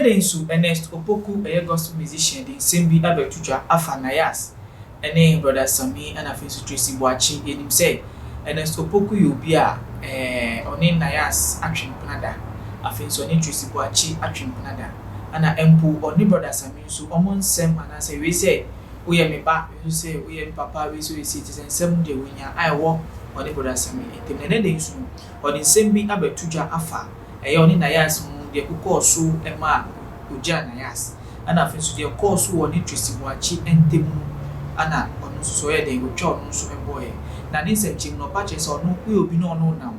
Ɛnnɛ da yi nso, Ernest Opoku, ɛyɛ gospel musician de nsɛm bi abɛto dwa afa Nayas ne Brɔda Sammy ɛna afei nso Tracy Boakye. Yɛnim sɛ Ernest Opoku yɛ obi a ɔne Nayas atwe mpena da, afei nso ɔne Tracy Boakye atwe mpena da, ɛna mpo ɔne Brɔda Sammy nso wɔn nsɛm anaasɛ wei sɛ woyɛ me ba, wei nso sɛ woyɛ me papa, wei nso woyɛ sei, kyerɛ sɛ nsɛm no deɛ wɔnya a ɛwɔ ɔne Brɔda Sammy ntam. Na ɛnnɛ da yi nso no, ɔde nsɛm bi abɛto dwa afa ɛyɛ ɔne Nayas mu deɛ ɛkokɔɔ so maa ɔgyaa Nayas, ɛna afei nso deɛ ɛkɔɔ so wɔ ɔne Tracy Boakye ntam no ɛna ɔno nso so ɔyɛɛ dɛn, ɔtwaa ɔno nso bɔeɛ. Na ne nsɛmkyerɛ mu no ɔpa kyerɛ sɛ ɔno woyɛ obi na ɔne wo nam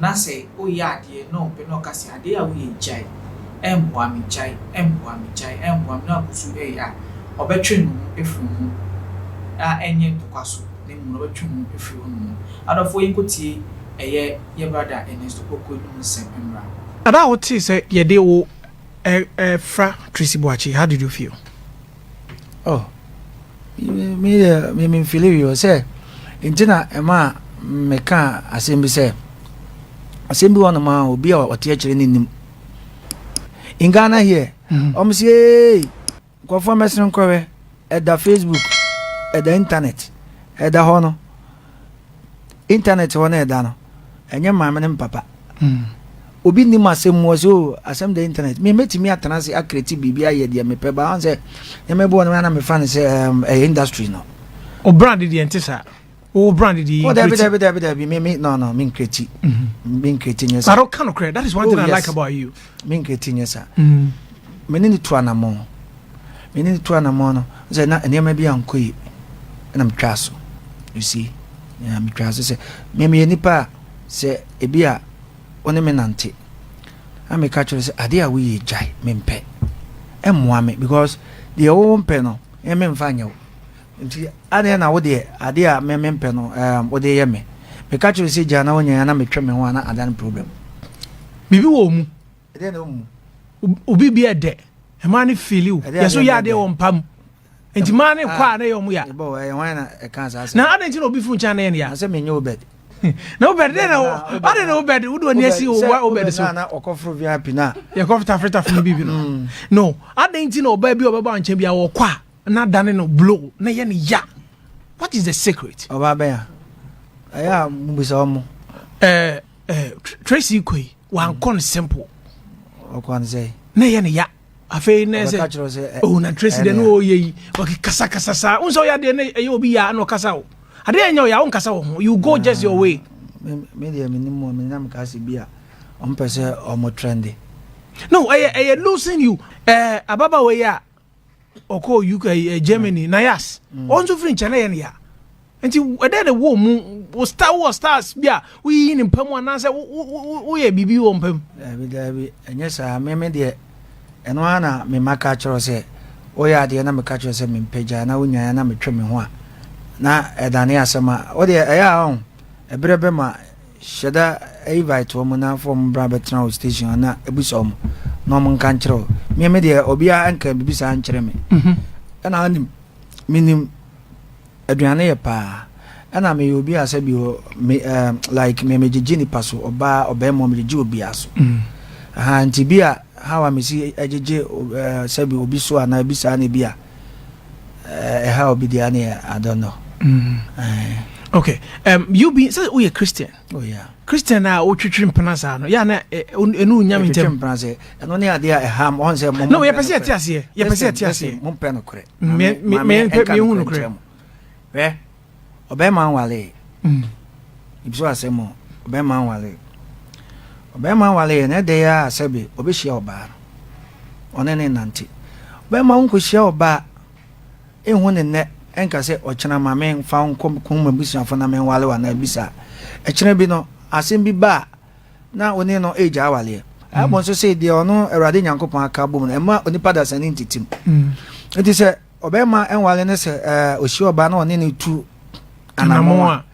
na sɛ woyɛ adeɛ na ɔmpɛ na ɔka sɛ adeɛ a woyɛ yi gyae, ɛmmoa me, gyae, ɛmmoa me, gyae, ɛmmoa me na akɔ so ɛyɛ a, ɔbɛtwe ne ho afiri wo ho a ɛnyɛ ntɔkwa so na mmom no ɔbɛtwe ne ho afiri wo nom. Adɔfoɔ yɛnkɔtie ɛyɛ yɛ brada Ernest Opoku anum nsɛm mmra. Ada a wotee sɛ yɛde wo fra Tracy Boakye, how did you feel? Oh, me deɛ me me feel wi sɛ nti na ɛma meka asɛm bi sɛ asɛm bi wɔ nom a obi a ɔte akyire ne nim. In Ghana here, ɔmo sɛ ee nkurɔfoɔ mɛsene nkɔhwɛ ɛda Facebook, ɛda internet, ɛda hɔ no internet hɔ no ɛda no ɛnyɛ maame ne mpapa. Obi nim asɛm mu ɔsɛ o asɛm da internet me mɛtumi atena ase acreate biribi ayɛ deɛ mepɛ ba ɔn sɛ nneɛma bi wɔ no na mefa no sɛ ɛyɛ industry no. O brand deɛ nte saa. O brand deɛ Oh, dabi dabi dabi dabi me me no no me ncreate me ncreate nyɛ saa. But ɔka nokorɛ, that is one thing I like about you. Me ncreate nyɛ saa. Me ne ne tu anamɔn me ne ne tu anamɔn no sɛ na nneɛma bi ankɔ yi ɛna metwaa so, you see, yeah, metwaa so sɛ me meyɛ nipa a sɛ ebi a wo ne me nante na meka kyerɛ sɛ adeɛ a woyɛ gyae, mempɛ, ɛmmoa me because deɛ wo mpɛ no ɛmɛ memfa nyɛ wo nti adeɛ na wo deɛ adeɛ a me mempɛ no wode yɛ me, meka kyerɛ sɛ gyaa na wonyɛ na metwe me ho a na adane problem. Biribi wɔ mu. Ɛdeɛ na ɛwɔ mu. Obi bi ɛdɛ ɛmaa ne fili o yɛ so yɛ adeɛ wɔ mpa mu nti maa ne kɔ a na ɛyɛ ɔmo ya. Na adan ti na obi funu nkyɛn na yɛ ne ya. Na sɛ menyɛ Obed. Na Obed de na ade na Obed wo de w'ani asi wo Obed so. Na ɔkɔforo VIP na. Yɛkɔ tafere tafere no bibi no. No adan ti na ɔbaa bi a ɔbɛba nkyɛn bi a ɔkɔ a na adane no blow na yɛ ne ya. What is the secret? Ɔbaa bɛn a ɛyɛ a mubisa ɔmo. Ɛɛ Tracy kɔ yi wankɔ no simple. Ɔkɔ no sɛ. Na yɛ ne ya. Afei na ɛsɛ oh na Tracy deɛ no ɔyɛ yi ɔkè kasakasa saa n sɛ ɔyɛ adeɛ na ɛyɛ obi ya na ɔkasa o adeɛ ɛnyɛ ɔyɛ a ɔnkasa wɔ ho, you go just your way. Me deɛ me nim mu me nam ka se bi a ɔmo pɛ sɛ ɔmo trendy. No, ɛyɛ losing you. Ɛɛ ababaawa yi a ɔkɔɔ UK, Germany na yas ɔno nso firi nkyɛn na yɛ ne ya nti ɛdɛn na ɛwɔ mu wo star wɔ stars bi a woyiyi ne mpa mu anaasɛ woyɛ biribi wɔ mpa mu. Daabi daabi ɛnyɛ saa, me me deɛ ɛno ara na me ma ka kyerɛ sɛ woyɛ adeɛ na meka kyerɛ sɛ mempɛ gyaa na wonyaeɛ na metwe me ho a na ɛdane asɛm a wodeɛ ɛyɛ a ɔho ɛberɛ bɛma Hyɛ da invite wɔn na fa wɔn bra bɛtena wo station hɔ na bisa wɔn na wɔn nka nkyerɛ wo. Me me deɛ obiara nka biribi saa nkyerɛ me. Ɛna anim menim aduane yɛ paa. Ɛna meyɛ obi a sɛ bi me like me megyegye nipa so, ɔbaa ɔbɛrima megyegye obiara so. Aha nti bi a how a mesi gyegye sɛ bi obi so anaa bi saa na bi a ɛha obi deɛ ne I don't know. Okay, you be sɛ woyɛ Christian. Oh yeah. Christian a wotwitwi mpena saa no yɛ na ɛnu nya me ntɛm. Mpena sɛ ɛno ne adeɛ a ɛha mo sɛ mo. No, yɛpɛ sɛ yɛte aseɛ. Yɛpɛ sɛ yɛte aseɛ. Mo mpɛ no korɛ. Me me me hu no korɛ. Hwɛ ɔbɛrima nwale. Ebi so asɛm o, ɔbɛrima nwale. Ɔbɛrima nwale yɛ na ɛdɛ yɛ a sɛbi ɔbɛhyia ɔbaa no. Ɔne ne nante. Ɔbɛrima nkɔhyia ɔbaa nhu ne nnɛ nka sɛ ɔkyena ma me nfa wo nkɔ kɔn m'abusuafo na menwale wo anaa bisa. Ɛkyena bi no asɛm bi ba a na wo ne no regya awaleɛ. Bible nso se deɛ ɔno Awurade Nyankopɔn aka abom no ɛmma onipa dasani ntetem. Nti sɛ ɔbɛrima nwale ne sɛ ɔhyia ɔbaa na ɔne no tu anamɔn a,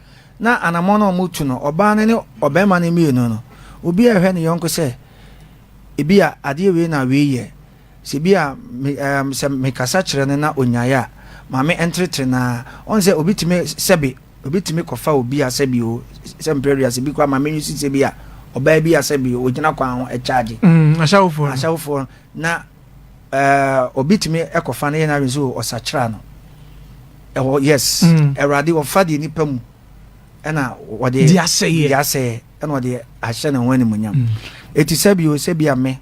na anamɔn no a wɔtu no ɔbaa no ne ɔbɛrima no mmienu no obi a ɛhwɛ ne yɔnko sɛ ebi a adeɛ wei na wei yɛ. Sɛ bi a me ɛɛm sɛ mekasa kyerɛ no na onyae a, ma me nteretere no ara. Ɔn sɛ obi tumi sɛbe obi tumi kɔfa obi a sɛbe o, sɛ mprɛ aduasa bi koraa ma me use sɛ bi a ɔbaa bi a sɛbe ogyina kwan ho ɛkyaagye. Mm, ahyɛwofoɔ no. Ahyɛwofoɔ no. Na. Obi tumi kɔfa no yɛ n'adwene sɛ ɔsakyera no ɛwɔ yes. Awurade ɔfa deɛ nipa mu ɛna wɔde de asɛyɛ de asɛyɛ ɛna ɔde ahyɛ ne ho animuonyam. Eti sɛbi o, sɛbi a me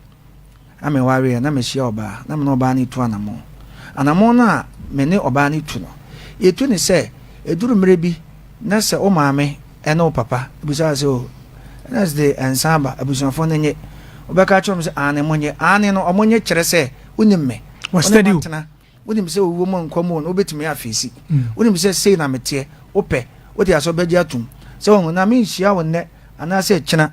na me wareɛ na mehyia ɔbaa na me ne ɔbaa no tu anamɔ anamɔ no a me ne ɔbaa no tu no, yɛtu ne sɛ ɛduru mmerɛ bi na sɛ wo maame ɛne wo papa bisa sɛ, o ɛna de nsa aba, abusuafoɔ no nye, wobɛka kyerɛ wɔn sɛ aane, mo nye. Aane no ɔmo nye kyerɛ sɛ wonim me, wɔ wo matena, wonim sɛ owuo mu nkwa mu no wobɛtumi afeesi, wonim sɛ sei na meteɛ, wopɛ wode asɔ bɛgye atom sɛ wɔn na menhyia wo nnɛ anaasɛ kyena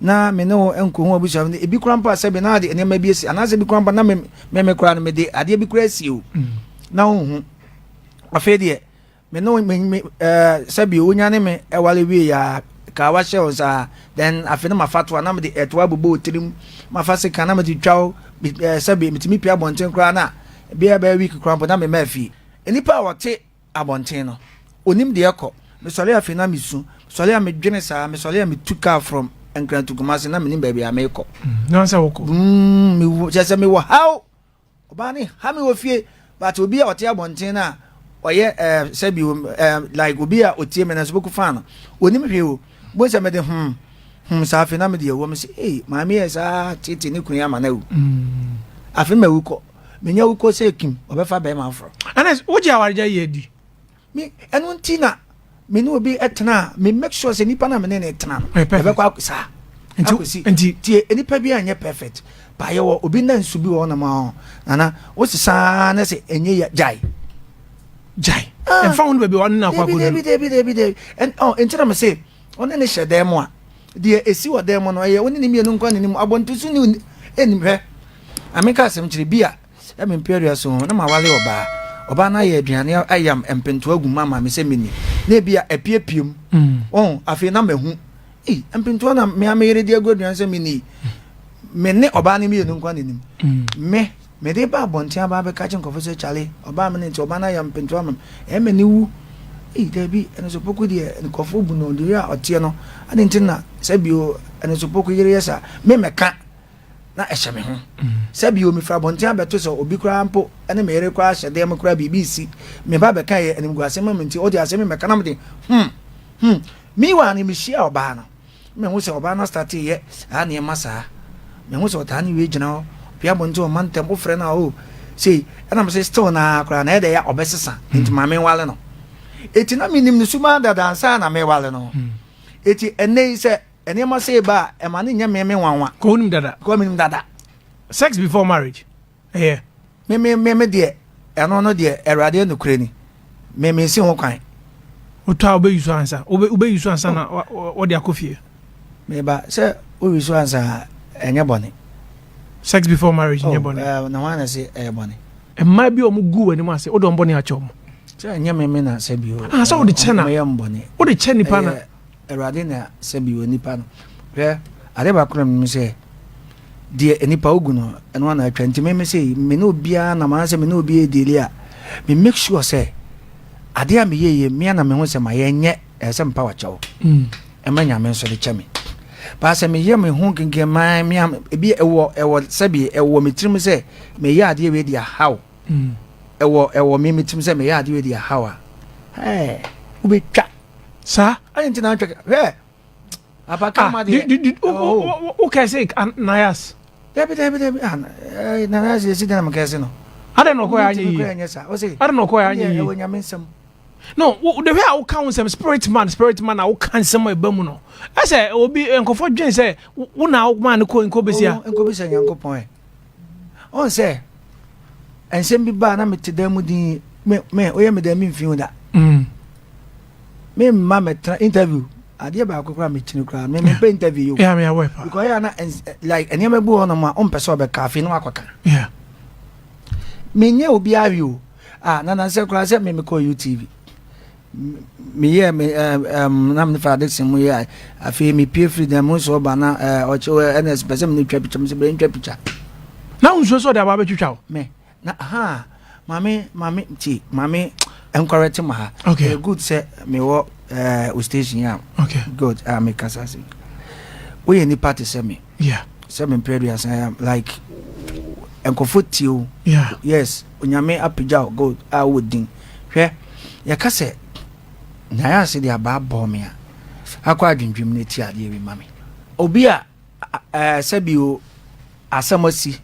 na me ne wo nkɔhu abusua no ebi kora mpo a sɛbi na ade nneɛma bi asi, anaasɛ ebi kora mpo na me me kora no mede adeɛ bi kora asi o na wonhu. Afei deɛ me ne me me sɛbi wonya ne me ɛwale wie ya ka wahyɛ wo nsa, then afei na mafa toa na mede ɛtoa bobɔ wo tirim, mafa sika na mede twa wo. Sɛbi metumi pia abɔnten koraa na bia bɛyɛ week koraa mpo na mema afie. Nnipa a wɔte abɔnten no onim deɛ ɛkɔ. Mesɔre afei na mesu, mesɔre a medwene saa, mesɔre a metu car from Nkran to Kumasi na menim baabi a merekɔ. Na sɛ wokɔ mewu kyerɛ sɛ mewɔ haw. Ɔbaa ne ha me wɔ fie, but obi a ɔte abɔnten no a ɔyɛ sɛbi like obi a otie me na nso bɛku fan no onim hwee o bo sɛ mede saa. Afei na mede awuo me sɛ, ei, maame yɛ saa tete ne kunu ama no awu. Afei ma awu kɔ, menya wu kɔ sɛ kim ɔbɛfa bɛrima aforɔ. Ɛnɛ wogye awaregya yɛ di? Me ɛno nti na me ne obi tena a, me make sure sɛ nipa na me ne ne tena no ɛbɛkɔ saa akɔsi. Nti tie, nipa bi anyɛ perfect ba, yɛwɔ obi na nsu bi wɔ hɔnom a nana wosesaa na sɛ ɛnyɛ yɛ, gyae. Gyae, ɛmfa ho no baabi a ɔne no akɔ akɔdu. Dabi, dabi, dabi, dabi. Nti na me se ɔne ne hyɛ dan mu a, deɛ ɛsi wɔ dan mu no ɛyɛ wo ne ne mmienu nkwa ne ne mu. Abɔnten so ne ɛnim. Hwɛ, ameka asɛm kyerɛ bi a ɛme mpɛ aduasa ho na mawale ɔbaa, ɔbaa no ayɛ aduane ayam mpentoa agu mu ama me sɛ menni, na ebi a apiepie mu ɔn. Afei na mahu ei, mpentoa na me a meyere de agu aduane sɛ menni. Me ne ɔbaa no mmienu nkwa n'anim, me mede ba abɔnten aba abɛka kye nkɔfo sɛ kyale ɔbaa me ne nti ɔbaa no ayam mpentoa ma me, ɛmɛ ne wu. Ei, daabi, ɛno so poko deɛ nkɔfo bu no deɛ a ɔteɛ no ade nti na sɛ bio ɛno so poko yere yɛ saa, me mɛka na ɛhyɛ me ho sɛ bio mefiri abɔnten abɛto sɛ obi koraa mpo ne me yere koraa hyɛ dan mu koraa biribi si, me ba bɛka yɛ animguase ma me, nti ɔde asɛm mɛka na mede meanwhile no mehyia ɔbaa no, mehu sɛ ɔbaa no start yɛ saa nneɛma saa, mehu sɛ ɔtaa ne wei gyina hɔ pia abɔnten, ɔma ntɛm wofrɛ no a o sei, ɛna me sɛ still naa koraa na ɛdɛ yɛ ɔbɛsesa, nti ma menwale no. Eti na menim ne suma dada ansa na mewale no. Eti ɛnɛ yi sɛ nneɛma sɛ ba a, ɛma ne nyɛ me nwanwa. Kò wonim dada. Kò menim dada. Sex before marriage ɛyɛ? Me deɛ, ɛno no deɛ, Awurade nokorɛ ni, me nsi ho kwan. Wotɔ a wobɛyi so ansa, wobɛyi so ansa na wɔde akɔ fie. Meba sɛ woyi so ansa a, ɛnyɛ bɔne. Sex before marriage nyɛ bɔne. Na hwan na sɛ ɛyɛ bɔne? Mmaa bi a wɔn gu wɔn anim ase, wode wɔn bɔne akyɛ wɔn? Sɛ ɛnyɛ me na sɛ bio. Ah, sɛ wode kyɛ na ɔyɛ mbɔne. Wode kyɛ nipa na Awurade na sɛ bio nipa no. Hwɛ, ade baako na menim sɛ deɛ nipa ogu no ɛno ana atwa. Nti me sɛ me ne obiara nam anaasɛ me ne obi ɛdeali a, me make sure sɛ adeɛ a meyɛ yɛ mea na meho sɛ ma yɛnyɛ ɛsɛ sɛ mpa wakyɛw ɛma Nyame nso de kyɛ me paa sɛ meyɛ me ho kenkenman mea ebi ɛwɔ sɛbi ɛwɔ me tirim sɛ meyɛ adeɛ wei de ahaw ɛwɔ me tirim sɛ meyɛ adeɛ wei de ahaw a ɛɛ wobɛtwa saa. Ayɛ nti na antwa hwɛ apakama deɛ. Wo kɛse Nayas? Dabi, dabi, dabi. Ah, Nayas yɛ si dɛn na mekɛse no? Adɛn na ɔkɔyɛ anyɛ yie? Adɛn na ɔkɔyɛ anyɛ yie? Ɛwɔ Nyame nsɛm. No, the way a woka wo nsɛm, spirit man, spirit man a woka nsɛm a ɛba mu no, ɛsɛ obi nkɔfɔ dwen sɛ wo na wo ne kɔ nkɔbɛsia. Nkɔbɛsia Nyankopɔn ɛ. Ɔn sɛ nsɛm bi baa na mete dan mu din me me woyɛ me dan memfi ho da. Me mma mɛtena interview adeɛ baako koraa mekyini koraa me mempɛ interview yi o. Yeah, me aware pa. Because yɛ na like nneɛma bi wɔ hɔnom a ɔmpɛ sɛ ɔbɛka, afei na wakɔka. Menyɛ obi ahwe o. Ah, na nansɛ koraa sɛ me mekɔ UTV. Meyɛ me na me fa addiction mu yɛ, afei mepie firi dan mu nso ɔba na ɔkyɛ ɛna pɛ sɛ me ne twa picture, me sɛ bɛn twa picture. Na nsuo sɛ ɔde aba abɛtwitwa wo? Me na ha maame maame ti maame nkɔrɛte ma ha. Okay. Good sɛ mewɔ o station a. Okay. Good a mekasa sɛ woyɛ nipa te sɛ me. Yeah. Sɛ mempɛ aduasa like Nkurɔfoɔ tie wo. Yes, Onyame apagya wo gold a wowɔ din. Hwɛ, yɛka sɛ Nayase de abaa bɔɔ me a, akɔ adwendwem no ti adeɛ bi ma me. Obi a ɛɛ sɛbi o asɛm asi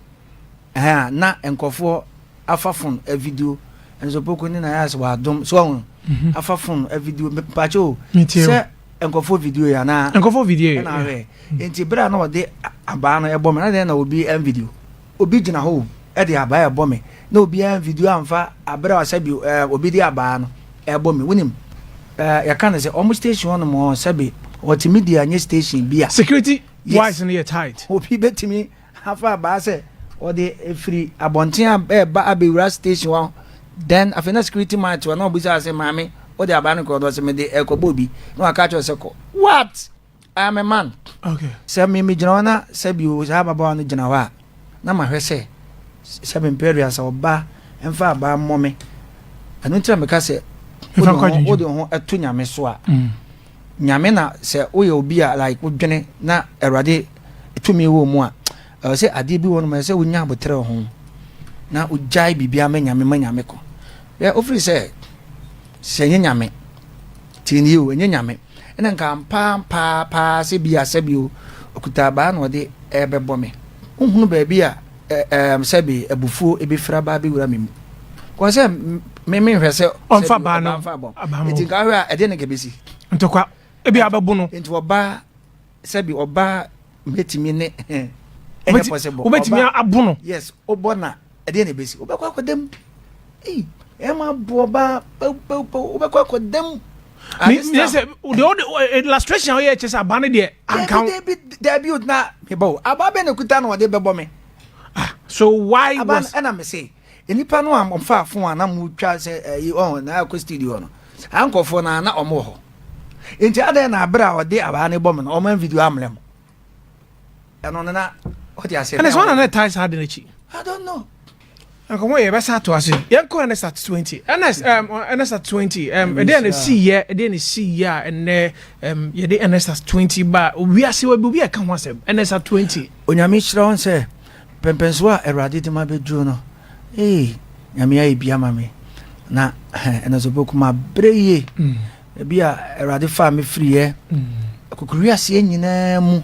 ɛhɛn a na nkurɔfoɔ afa phone video nso poko ne Nayase wadom so ɔho mhm. afa phone video mpakyɛ o sɛ nkurɔfoɔ video yɛ anaa nkurɔfoɔ video yɛ ɛna ahwɛ nti bere a na ɔde abaa no ɛbɔ me na deɛ na obi ɛn video obi gyina hɔ o ɛde abaa ɛbɔ me na obi ɛn video amfa abere a sɛbi ɛɛ obi de abaa no ɛbɔ me wonim ɛɛ yɛka no sɛ ɔmo station hɔ nom hɔ sɛbi multimedia nye station bi a security wise no yɛ tight obi betumi Afa abaa sɛ ɔde efiri abɔnten a ɛreba abɛwura station hɔ. Then afei na security man te hɔ na ɔbisa sɛ maame wode abaa no kɔ ɔdɔ sɛ mede ɛrekɔbɔ obi na waka kyerɛ sɛ kɔ. What? I am a man. Okay. Sɛ me megyina hɔ na sɛ bio saa ababaawa no gyina hɔ a na mahwɛ sɛ sɛ mempɛ aduasa ɔba mfa abaa mmɔ me. Ɛno nti na meka sɛ wode ho to Nyame so a. Mm. Nyame na sɛ woyɛ obi a like wodwene na Awurade tumi wɔ mu a, ɛwɔ sɛ adeɛ bi wɔ nom ɛwɔ sɛ wonya aboterɛ wɔ ho na wogyae biribiara ma Nyame ma Nyame kɔ. Hwɛ wofiri sɛ sɛ ɛnyɛ Nyame tie nie o ɛnyɛ Nyame ɛna nka ampaa paa paa sɛ bi a sɛbi o okuta abaa na ɔde ɛbɛbɔ me. Wohunu baabi a ɛɛm sɛbi abufuo ebɛfiri aba abɛwura me mu. Kɔ sɛ me menhwɛ sɛ ɔmfa baa no ɔmfa bɔ. Nti nka ahwɛ a ɛdeɛ na nka ɛbɛsi. Ntɔkwa ebi abɛbo no. Nti ɔbaa sɛbi ɔbaa mɛtumi ne ɛnyɛ possible. Wobɛtumi abo no. Yes, wobɔ na ɛdeɛ na ɛbɛsi. Wobɛkɔ akɔda mu. Ei, ɛma bo ɔbaa pɛwpɛwpɛw wobɛkɔ akɔda mu. Mi sɛ deɛ ɔde illustration a ɔyɛ kyɛ sɛ abaa no deɛ anka wo. Dabi dabi dabi na mebɔ o. Abaa bɛ na kuta na ɔde bɛbɔ me. Ah, so why was. Abaa ɛna me se. Nnipa no a wɔfaa fon a na wɔtwa sɛ ɛyi ɔn na akɔ studio no, saa nkurɔfoɔ no a na wɔn wɔ hɔ. Nti adɛn na abere a ɔde abaa no bɔ me no wɔn video amlɛ mo? Ɛno no na ɔde aseɛ. Ɛna sɛ wɔn na na ɛtae saa de n'akyi. I don't know. Nkɔmɔ yɛ bɛsa ato ase. Yɛn kɔ Ernest at 20. Ernest Ernest at 20. Ɛdeɛ na esi yɛ ɛdeɛ na esi yɛ a ɛnɛ yɛde Ernest at 20 ba wiase wɔ bi obi a ɛka ho asɛm Ernest at 20. Onyame hyira wɔn sɛ Pɛnpɛnsoɔ a Awurade de mabɛduru no, ee, Nyame ayɛ bi ama me. Na ɛno nso boku mabrɛ yie. Ebi a Awurade faa me firiiɛ kokowiaseɛ nyinaa mu.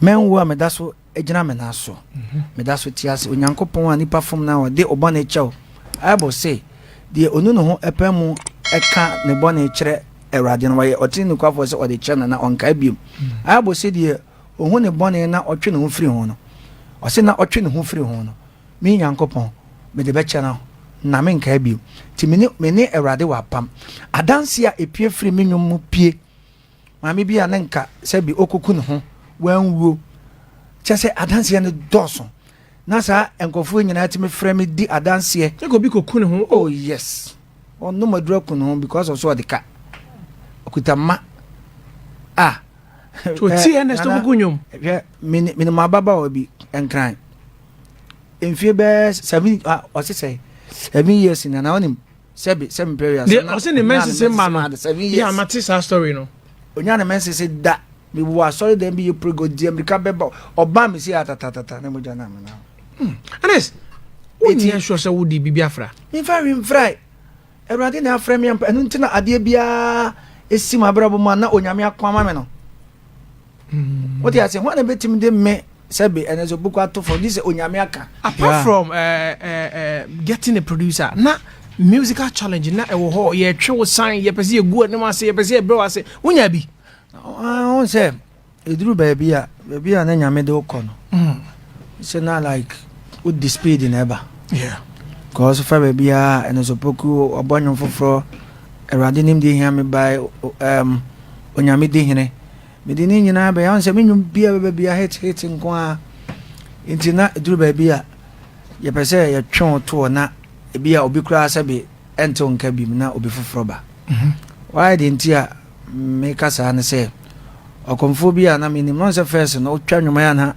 Manwu a meda so gyina me nan so. Meda so te ase. Onyankopɔn a nipa fom no a ɔde wo bɔne kyɛ wo. Bible se, deɛ ɔnu ne ho pɛ mu ka ne bɔne kyerɛ Awurade no, ɔyɛ ɔtene nokwafoɔ sɛ ɔde kyɛ no na ɔnkae biom. Bible se deɛ Ohu ne bɔne na ɔtwe ne ho firi ho no, ɔse na ɔtwe ne ho firi ho no, me Nyankopɔn, mede bɛkyɛ no, na menkae bio. Nti me ne, me ne Awurade wɔ apam. Adanseɛ a ɛpue firi me nnwom mu pue. Maame bi a ne nka sɛbi ɔkɔku ne ho, wanwuo. Kyɛ sɛ adanseɛ no dɔɔso. Na saa nkurɔfoɔ nyinaa tumi frɛ me di adanseɛ. Sɛ obi kɔku ne ho. Oh yes. Ɔnom aduru aku ne ho because of sɛ ɔde ka. Ɔkuta mma. Ah. Ɔti Ernest Opoku nnwom. Hwɛ, menim ababaawa bi, Nkran. Mfie bɛɛ seven, ɔse sɛ 7 years na na ɔnim sɛbi sɛbi mpɛ wiase. Deɛ ɔse ne mɛnsese ma no. 7 years. Yeah, mate saa story no. Onya ne mɛnsese da. Mewɔ asɔre dɛm bi yɛ prego di amirika bɛba ɔba me si atatatata na mogya na mena. Ernest, wonyɛ sure sɛ wode biribi afra? Memfa hwee mfrae. Awurade na afrɛ me ampa, ɛno nti na adeɛ biara ɛsi m'abrabɔ mu a na Onyame ako ama me no. Wote ase, hwan na bɛtumi de me sɛbe ɛnɛ sɛ buku ato fam gye sɛ Onyame aka. Apart from getting a producer, na musical challenge na ɛwɔ hɔ, yɛtwe wo san, yɛpɛ sɛ yɛgu anim ase, yɛpɛ sɛ yɛbrɛ wo ase, wonya bi? Wohu sɛ Ɛduru baabi a, baabi a na Nyame de wo kɔ no, sɛ na like wodi speed na ɛba. Yeah. Cause fa baabi a ɛno so poku ɔbɔ nnwom foforɔ, Awurade nim deɛ hia me bae, Onyame di hene. Mede ne nyinaa bɛyɛ, ahun sɛ me nnwom bia bɛba bia hit hit nko ara. Nti na ɛduru baabi a yɛpɛ sɛ yɛtwe wo toɔ na ebi a obi koraa sɛbe ɛnte wo nka bi mu na obi foforɔ ba. Why deɛ nti a meka saa ne sɛ ɔkɔmfoɔ bi a na menim no sɛ first no wotwa nnwoma yɛ na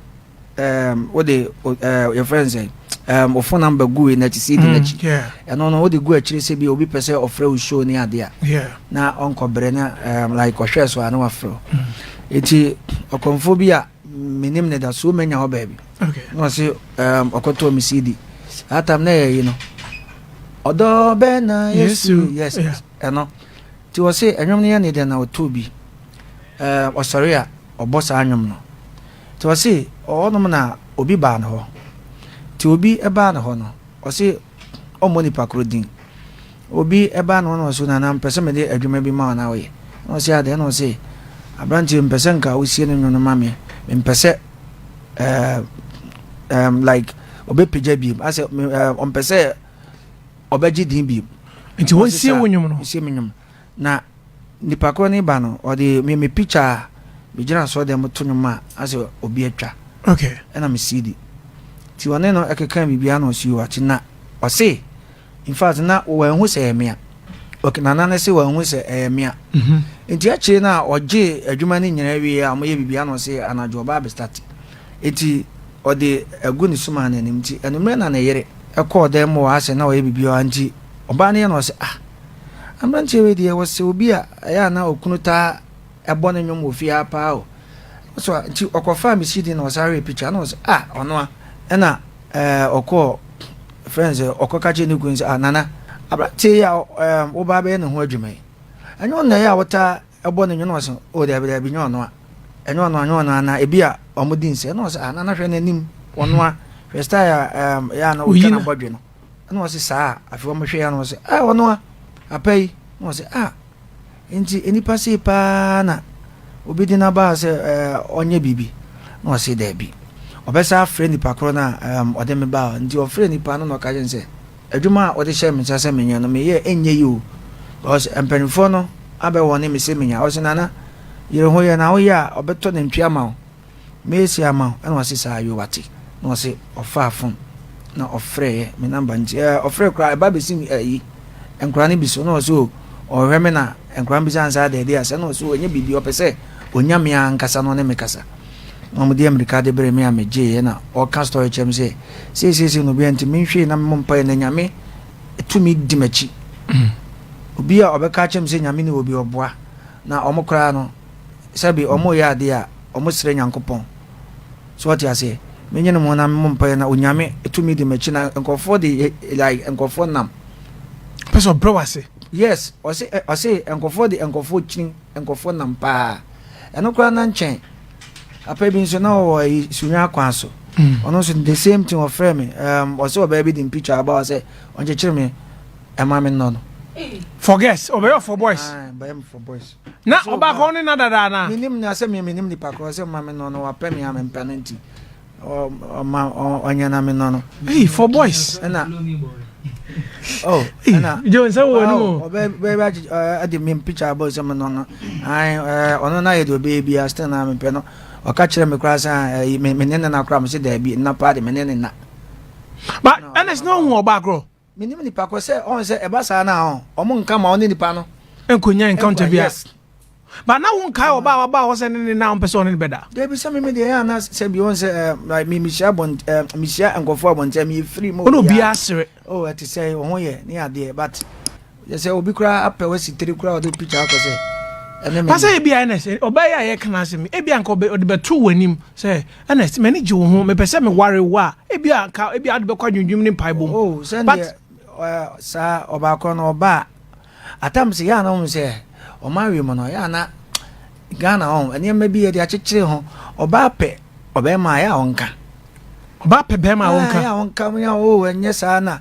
wode yɛfrɛ no sɛ wo phone number gu wei n'akyi cd n'akyi ɛno no wode gu akyire sɛ bi obi pɛ sɛ ɔfrɛ wo show ne adeɛ a na ɔnkɔbrɛ na like ɔhwɛ so a na wafrɛ wo ɛti ɔkɔmfoɔ bi a menim ne da so manya hɔ baabi. Na ɔse ɔkɔtɔɔ me CD. That time na ɛyɛ yi no. Ɔdɔ bɛn na Yesu. Yes, ɛno. Nti ɔse ɛnwom no yɛ ne dɛ na ɔtɔɔ bi. Ɔsɔre a ɔbɔ saa nwom no. Nti ɔse ɔhɔnom na obi baa ne hɔ. Nti obi baa ne hɔ no, ɔse ɔmmɔ nipa koro din. Obi baa ne hɔ na ɔse Nana mepɛ sɛ mede adwuma bi ma wo na woyɛ. Ɛna ɔse adɛn? Ɛna ɔse aberanteɛ mepɛ sɛ nka wosie no nwom no ma me. Mempɛ sɛ um, like ɔbɛpagya biem. Asɛ ɔmpɛ sɛ ɔbɛgye din biem. Nti wɔnsie wo nwom no? Nsie me nwom. Na nipa korɔ no ba no, ɔde me me picture a megyina asɔre dɛm to nwom a asɛ obi atwa. Okay. Ɛna me CD. Nti ɔne no ɛkeka biribiara na ɔsi wate na ɔse in fact na wɔanhu sɛ ɛyɛ mea. Okay, nana no se wɔanhu sɛ ɛyɛ mea. Mm-hmm. Nti akyire no a ɔgye adwuma no nyinaa wie a wɔyɛ biribiara na ɔse anadwo ɔba abɛstarte. Nti ɔde agu ne suma no anim nti anwummerɛ na ne yere ɛkɔɔ dan mu wɔ asɛ na ɔyɛ biribiara nti ɔbaa no yɛ na ɔse ah Aberanteɛ wei deɛ wɔsɛ obi a ɛyɛ a na okunu taa bɔ ne nnwom wɔ fie ha paa o. So nti ɔkɔfaa me CD na ɔsan hwɛɛ picture na ɔsɛ ah ɔno a. Ɛna ɛɛ ɔkɔɔ frɛ no sɛ ɔkɔka kyerɛ ne kunu sɛ ah nana aberanteɛ yi a ɛɛ woba abɛyɛ ne ho adwuma yi ɛnyɛ ɔno na ɛyɛ a wotaa bɔ ne nnwom na ɔsɛ o daabi daabi nyɛ ɔno a ɛnyɛ ɔno a nyɛ ɔno a na ebi a wɔn di nsɛ na ɔsɛ ah nana hwɛ n'anim ɔno a hwɛ style a ɛɛ ɛyɛ a na ɔtwa n'abɔdwe no. Ɛna ɔse saa a, afei wɔn hwɛɛ na ɔse ah ɔno a, apa yi, na ɔse ah nti nnipa sei paa na obi de n'aba sɛ ɛɛ ɔnyɛ biribi, na ɔse daabi, ɔbɛsa afrɛ nipa korɔ no a ɛɛm ɔde me baa, nti ɔfrɛ nipa no na ɔka kyerɛ no sɛ adwuma a ɔde hyɛ me nsa sɛ menyɛ no meyɛ ɛnyɛ yi o, because mpanimfoɔ no abɛwɔne me sɛ menya, ɔse nana yere ho yɛ na woyɛ a ɔbɛtɔ nantwie ama wo. Mesi ama wo ɛna ɔse saa yoo wate na ɔse ɔfaa phone na ɔfrɛɛ me number nti ɛɛ ɔfrɛ koraa ɛba bɛsi ɛyi nkora no bi so na ɔse o ɔhwɛ me na nkora no bisa nsa ada adi asɛ na ɔse o ɛnyɛ biribi ɔpɛ sɛ ɔnya me ankasa na ɔne me kasa na ɔmo de amirika de bere me a megyeeɛ na ɔka story kyerɛ me sɛ seeseesei na obi a nti menhwee na memmɔ mpaeɛ na nyame tumi di m'akyi obi a ɔbɛka akyerɛ me sɛ nyame ne obi ɔboa na ɔmo koraa no Sɛbe ɔmo yɛ adeɛ a, ɔmo srɛ Nyankopɔn. So wate aseɛ? Me nyene mo na me mo mpaeɛ na Onyame tumi di m'akyi na nkorɔfoɔ de like nkorɔfoɔ nam. Ɔpɛ sɛ ɔbrɛ wo ase. Yes, ɔse ɔse nkorɔfoɔ de nkorɔfoɔ kyini nkorɔfoɔ nam paa. Ɛno koraa na nkyɛn. Papa bi nso na ɔwɔ ayi Sunyani kwan so. Ɔno nso the same thing ɔfrɛ me. Um, ɔse ɔbaa bi de picture aba ɔsɛ ɔnkyekyere me ɛma me nnɔ no. For girls, ɔbɛyɛ for boys. Ah, bɛyɛ for boys. Na ɔba kɔ ne na dada ana? Menim na sɛ me menim nipa korɔ sɛ ma me nɔ no wapɛ me a mempɛ no nti ɔma ɔnyɛ na me nɔ no. Hey, for boys. Ɛna oh ɛna Joe nsɛ wɔ anim o. Ɔbɛ bɛ bɛ ɛde me picture abɔ sɛ me nɔ no. Ayi ɔno na yɛ de ɔbɛyɛ bi a still na mempɛ no. Ɔka kyerɛ me koraa sɛ me ne ne na koraa me sɛ daabi nna paa de me ne ne na. But ɛna sɛ na ɔhu ɔbaa korɔ. Menim nipa kɔ sɛ ɔn sɛ ɛba saa na ɔn ɔmo nka ma ɔne nipa no. Nkonya encounter bia. Yes. But na wo nkae ɔbaa waba hɔ sɛ ne ne na ɔmpɛ sɛ ɔne ne bɛda. Dabi sɛ meme deɛ ɛyɛ ana sɛ bi ɔn sɛ eh, like me mehyia abɔn eh, mehyia nkurɔfoɔ abɔnten meyɛ free ma obiara. Ɔne obiara sere. Oh ɛte sɛ wo ho yɛ ne adeɛ but yɛ sɛ obi koraa apɛ wasi tiri koraa ɔde picture akɔ sɛ ɛne me. Pasɛ ebi a Ernest ɔbaa yi a yɛka n'asɛm yi ebi a nka ɔde bɛto w'anim sɛ Ernest m'ani gye wo ho mepɛ sɛ meware wo a ebi a nka ebi a ade bɛkɔ adwendwem ne mpaebɔ mu. Oh sɛdeɛ saa ɔbaa korɔ no ɔbaa atam sɛ yɛ ana wɔn sɛ ɔman awie mu no yɛ ana Ghana hɔ nneɛma bi yɛde akyekyere ho ɔbaa pɛ ɔbɛrima a yɛ a ɔnka. Ɔbaa pɛ bɛrima a ɔnka. Yɛ a ɔnka yɛ a oh ɛnyɛ saa na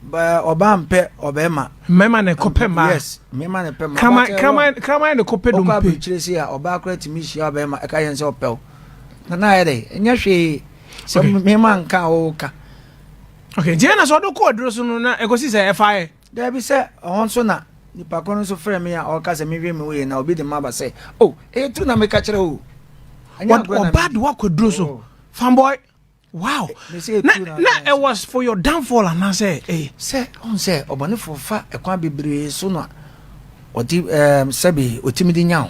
ɔbaa mpɛ ɔbɛrima. Mmarima na ɛkɔpɛ mmaa. Yes mmarima na ɛpɛ mmaa. Kraman kraman kraman na ɛkɔpɛ dompe. Ɔkɔ aburukyire se a ɔbaa koraa tumi hyia ɔbɛrima ɛka yɛn sɛ ɔpɛ wo. Na na ayɛ dɛ ɛnyɛ hwee sɛ mmarima nka a wɔka. Okay nti ɛna sɛ ɔde kɔ aduro so no na ɛkɔsi sɛ ɛfa yɛ. Daabi sɛ ɔhɔ nso na nipa ko no nso frɛ me a ɔka sɛ mehwɛ me ho yie na obi de maba sɛ oh ɛyɛ true na meka kyerɛ o. Ɔbaa de wakɔ aduro so oh. Fanboy. Wow. Na na it was for your downfall anaasɛ eh. Sɛ ɔn sɛ ɔbɔnefoɔ fa ɛkwan bebree so na ɔde ɛɛm sɛbi ɔtumi de nya wo.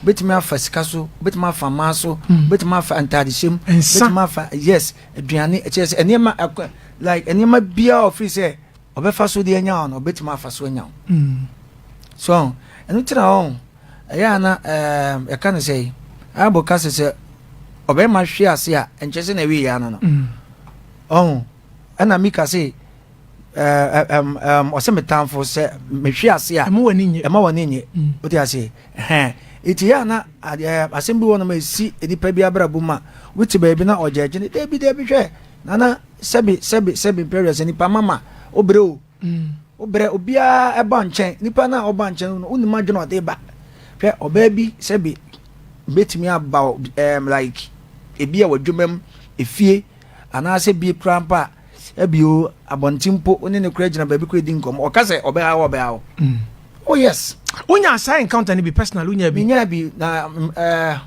Obetumi afa sika so, obetumi afa mmaa so, obetumi afa ntaadehyɛ mu, obetumi afa yes aduane ɛkyerɛ sɛ nneɛma ɛkɔ like nneɛma biara ɔfiri sɛ ɔbɛfa so de anya wo no ɔbɛtumi afa so anya wo. So ɛno tena hɔ ɛyɛ ana ɛɛm yɛka no sɛ Bible ka sɛ sɛ. Ɔbɛrima hwe ase a, ɛnkyɛ sɛ na ɛwie yɛ ano no. Ɔho ɛna Mika se ɔsɛ me tamfo sɛ mehwe ase a ɛma w'ani nye. Ɛma w'ani nye. Wote ase? Ɛhɛn. Eti yɛ ana asɛm bi wɔ nom a ɛsi nipa bi abrabɔ mu a, wote baabi na ɔgyɛgye ne dabi dabi hwɛ nana sɛbi sɛbi sɛbi mpɛrɛ sɛ nipa mama wobrɛ o. Wobrɛ obiara ɛba nkyɛn nipa no a ɔba nkyɛn no wonim adwene ɔde ba. Hwɛ ɔbaa bi sɛbi betumi aba like ebi a w'adwuma mu efie anaasɛ bi koraa mpo a ebi o abɔnten mpo wo ne ne koraa gyina baabi koraa di nkɔmmɔ ɔka sɛ ɔbɛha wo ɔbɛha wo. Oh yes. Wonya saa encounter no bi personal wonya bi? Menya bi na ɛɛ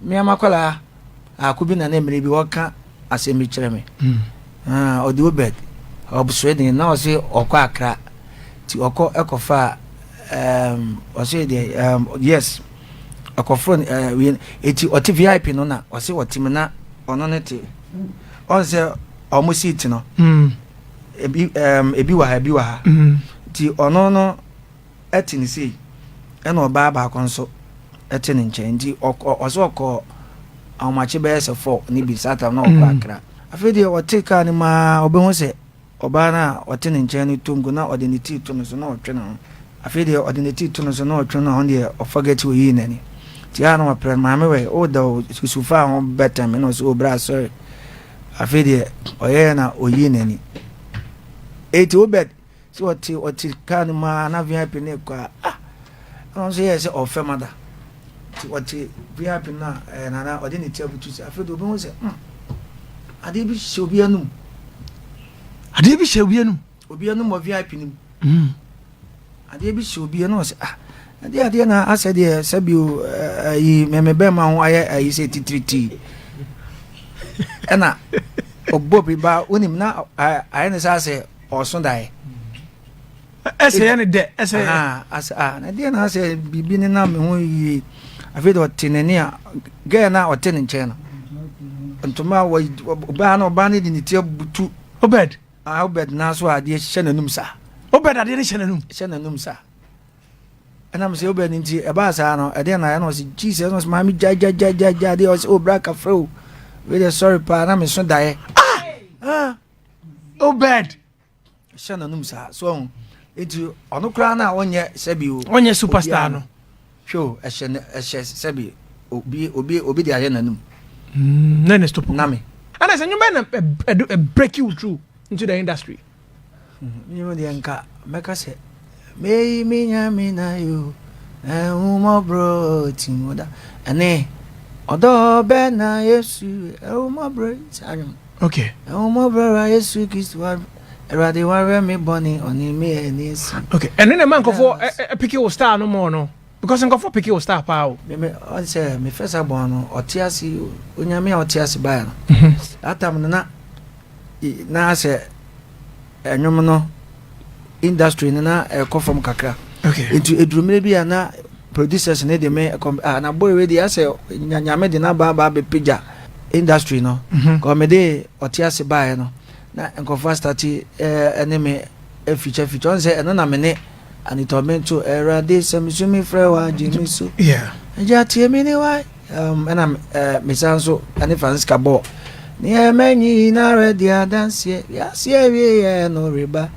mmea makwadaa ako bi na ne mmerɛ bi ɔka asɛm bi kyerɛ me. Ah, ɔde Obed ɔb Sweden na ɔse ɔkɔ Accra ti ɔkɔ ɛkɔfa ɔse deɛ yes ɔkɔforo ɛɛ eti ɔte VIP no na ɔse ɔte mu na ɔno ne te ɔn sɛ ɔmo seat no ebi ebi wɔ ha ebi wɔ ha ti ɔno no ɛte ne sei ɛna ɔbaa baako nso ɛte ne nkyɛn nti ɔkɔ ɔsɛ ɔkɔ ahomakye bɛyɛ sɛ fɔ ne bi saa tam na ɔkɔ Akra. Afei deɛ ɔte kaa no mu ara ɔbɛhu sɛ ɔbaa no a ɔte ne nkyɛn no tɔ nko na ɔde ne ti to no so na ɔtwe ne ho. Afei deɛ ɔde ne ti to no so na ɔtwe ne ho deɛ ɔforget ɔyii n'ani. Nti a na ɔprɛ no maame wɛ woda o susu faa ho bɛtɛn me na ɔsɛ o bra sorry. Afei deɛ ɔyɛɛ na ɔyii n'ani. Eti Obed Sɛ ɔte ɔte kaa no mu ara na VIP no rekɔ a, ah! Ɛna ɔno nso yɛɛ sɛ ɔrefɛ mada. Nti ɔte VIP no a, ɛɛ nana ɔde ne ti abutu sɛ afei de obi hu sɛ hmm, adeɛ bi hyɛ obi anum. Adeɛ bi hyɛ obi anum. Obi anum wɔ VIP no mu. Adeɛ bi hyɛ obi anum ɔsɛ ah, adeɛ adeɛ na asɛ deɛ sɛbi o ɛyi mɛmɛ bɛrima ho ayɛ ɛyi sɛ titiritii. Ɛna ɔbɔ bi ba wonim na ayɛ ne sɛ asɛ ɔso daeɛ. Ɛsɛ yɛ ne dɛ ɛsɛ. Asɛ ah na deɛ na asɛ biribi ne nam me ho yie afei de ɔte n'ani a gɛɛ na ɔte ne nkyɛn no ntoma wɔ ɔbaa no ɔbaa no de ne ti abutu. Obed. Ah Obed naa so adeɛ hyɛ n'anum saa. Obed adeɛ no hyɛ n'anum. Hyɛ n'anum saa. Ɛnam sɛ Obed nti ɛbaa saa no ɛdeɛ na ɛna ɔsɛ Jesus ɛna ɔsɛ maame gya gya gya gya gya adeɛ ɔsɛ obra kafra o wei deɛ sorry paa na me so daeɛ. Ah! Ah! Obed. Hyɛ n'anum saa so ɔho eti ɔno koraa na ɔnyɛ sɛbi o. Ɔnyɛ superstar no. Hwɛ o ɛhyɛ ne ɛhyɛ sɛbi obi obi obi de ayɛ n'anum. Mm, na ne stop. Nami. Ɛna sɛ nnwuma na ɛ break you through into the industry. Nnwuma deɛ nka mɛka sɛ meyi me nyame na yo ɛhumɔborɔ ti mu da ɛne ɔdɔ bɛ na Yesu ɛhumɔborɔ saa nnwom. Okay. Ahummɔborɔ Awurade Yesu Kristo wa Awurade wawɛ me bɔne ɔne me ani asi. Okay. Ɛno na ɛma nkurɔfoɔ peke wo star no more no because nkurɔfoɔ peke wo star paa o. Me me ɔn sɛ me first album no ɔte ase onyame a ɔte ase baeɛ no. That time no na na asɛ ɛnwom no industry no na ɛkɔ fam kakra. Okay. Nti eduru mmerɛ bi a na producers no de me kɔ ah na boy wei deɛ asɛ nyame de n'aba aba abɛpagya industry no. Mm-hmm. Kɔ me de ɔte ase baeɛ no na nkurɔfoɔ astate ɛne me feature feature ɔn sɛ ɛno na me ne Anita Ɔbɛnto Awurade sɛ mesu me frɛ wo agye me so. Yeah. Agya tie me ne wa ɛna mesan nso ɛne Francisca bɔɔ nneɛma nyinara di adanseɛ wiase awie yɛ no reba.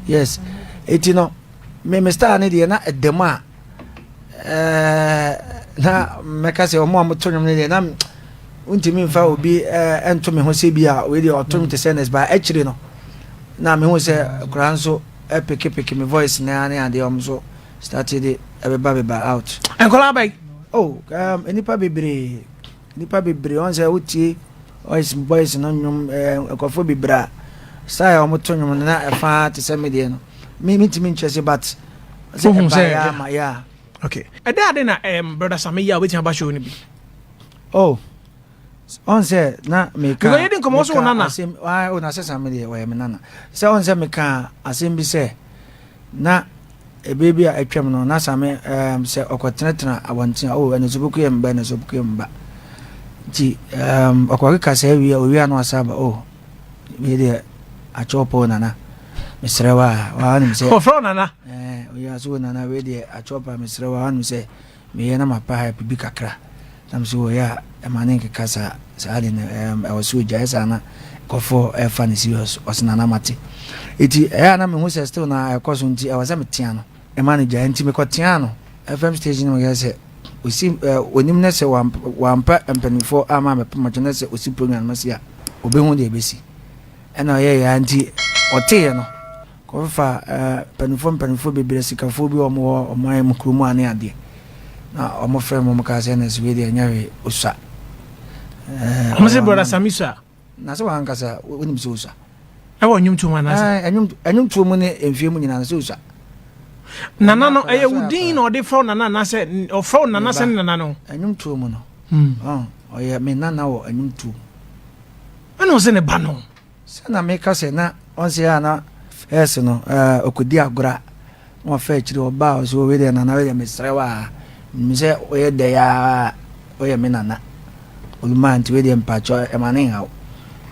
Yes. Eti no me me star ne deɛ na ɛda mu a na mɛka sɛ ɔmo a moto nnwom no deɛ na wontumi mfa obi ɛnto me ho sɛ bi a wei deɛ ɔto nnwom te sɛ Ernest ba akyire no na mehu sɛ koraa nso ɛpekepeke me voice ne ne adeɛ ɔmo nso started de ɛbɛba beba out. Nkɔla bɛyi. Oh, nnipa bebree, nnipa bebree wɔn sɛ wotie boys boys no nnwom ɛɛ nkurɔfoɔ bebree a style a wɔto nnwom no na ɛfa te sɛ me deɛ no me mentumi nkyerɛ sɛ but sɛ Wohu ɛba sɛ yɛ ama yɛ a. Okay. Ɛdɛ ade na brother Sami yɛ a wobɛtumi aba show no bi. Oh, ɔn sɛ na meka. Because yɛdi nkɔmmɔ so wo nana. Asɛm, ah, oh, na sɛ Sami deɛ ɔyɛ me nana. Sɛ ɔn sɛ meka asɛm bi sɛ na ɛberɛ bi a atwam no na Sami um, sɛ ɔkɔtenatena abɔnten a, oh, ɛno so bɛku yɛ mba, ɛno so bɛku yɛ mba. Nti um, ɔkɔkeka saa wie a, owie a na wasa aba, oh, wei deɛ akyɛw pɔ nana, mesrɛ wo a, wanim sɛ. Ɔfrɛ wo nana? Eh, owie a so nana, wei deɛ akyɛw pa, mesrɛ wo a, wanim sɛ meyɛ na mapa hype bi kakra. Na mese wɔyɛ a ɛma ne nkeka saa saa de no ɛɛm ɛwɔ sɛ ogyae saa na nkurɔfoɔ ɛfa no serious. Ɔse nana mate. Eti ɛyɛ a na mehu sɛ still na ɛkɔ so nti ɛwɔ sɛ metea no ɛma no gyae nti mekɔteaa no FM station no mekɛɛ sɛ osi ɛɛ onim ne sɛ wampɛ mpanimfoɔ ama mɛpɛ makyɛ ne sɛ osi program no mase a obehu deɛ ɛbɛsi. Ɛna ɔyɛeɛ ara nti ɔteeɛ no kɔfefa mpanimfoɔ mpanimfoɔ bebree asikafoɔ bi a wɔwɔ ɔman mu kurom a ne adeɛ na wɔfrɛ me wɔn kaa sɛ ɛna wei deɛ ɛnyɛ hwee osua. Wɔn sɛ brɔda Sami sua. Na sɛ wɔn ankasa wonim sɛ osua. Ɛwɔ nnwomtoɔ mu anaasɛ? Ɛnwomtoɔ mu ne mfie mu nyinaa sɛ osua. Nana no ɛyɛ wo din na ɔde frɛ wo nana anaasɛ ɔfrɛ wo nana sɛ ne nana no? Ɛnwomtoɔ mu no ɔyɛ me nana wɔ ɛnwomtoɔ mu. Ɛna ɔsɛ ne ba no. Sɛ na meka sɛ na ɔnse a na first no eh, ɔkɔdi agorɔ a na wafa akyiri ɔba a ɔsɛ wei deɛ nana wei deɛ mesrɛ wo a menim sɛ woyɛ dɛ a woyɛ me nana oluma nti wei deɛ mpakyɛ ɛma ne nhaw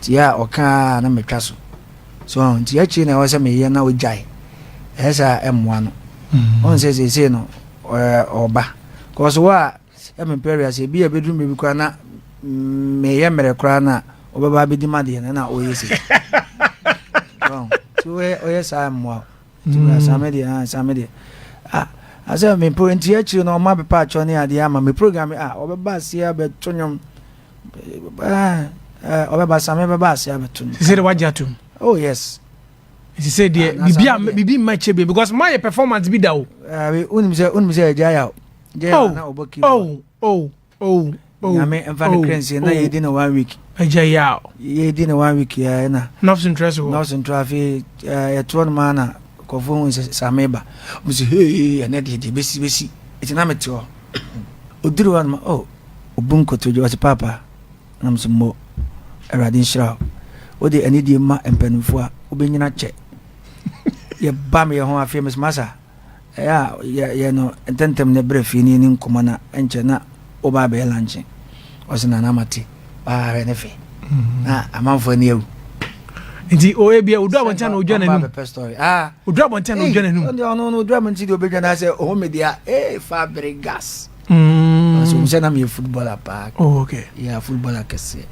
nti a ɔka a na metwa so so nti akyiri na ɛwɔ sɛ meyɛ na ɔgyae ɛyɛ sɛ a ɛmmoa no ɔn sɛ seesei no ɔba kɔso wɔ a Sɛ mempɛ wiase, ebia ebeduru mmere bi koraa na meyɛ mmerɛ koraa na ɔbɛba abɛdi m'adeɛ no na ɔyɛ sei. Nti ɔyɛ saa mmoa wo. Nti mm. saa me deɛ, ah, saa me deɛ. Ah, asɛ me pro nti akyiri no ɔma pepa akyɛw ne adeɛ ama me program ah ɔbɛba aseɛ abɛto nnwom. Ah, eh, ɔbɛba saa me bɛba aseɛ abɛto nnwom. Sɛ de wagye atom. Oh yes. Nti sɛ deɛ ah, bibi a bibi mma kyɛ bi because mayɛ performance bi da o. Wonim sɛ wonim sɛ agya yaw. Oh, oh, oh, oh, oh. Nyame mfa ne kra nsie na yɛdi no one week. Agya yaw. Yɛdi no one week yɛ na. Nɔfs ntrɛ so hɔ. Nɔfs ntrɛ afei yɛtoɔ no maa na kɔfoɔ hu sɛ same ba. Wɔn sɛ hee ɛnɛ deɛ deɛ bɛsi bɛsi. Ɛti na mete hɔ. Ɔduru hɔ no ma oh ɔbu nkotodwe ɔsɛ paapa. Na mo sɛ mo Awurade nhyira wo. Wode anidie ma mpanimfoɔ a wobɛnyina kyɛ. Yɛba me yɛ ho afei mesɛ masa. Ɛyɛ a yɛ yɛ no ntɛmntɛm na brɛ fie na yɛni nkɔmmɔ na ɛnkyɛ na woba abɛyɛ lankye. Ɔse Nana mate paa hwɛ ne fɛ. Na amanfoɔ ani awu. Nti o ebia odu abɔnten na odwa n'anum. Ɔba story. Ah. Odu abɔnten na odwa n'anum. Ɔno ɔno no odu abɔnten deɛ obedwa n'asɛ ɔho me deɛ ee Fabregas. Mm. Ɔsɛ ohun sɛ na meyɛ footballer paa. Oh okay. Yeah, footballer kɛseɛ.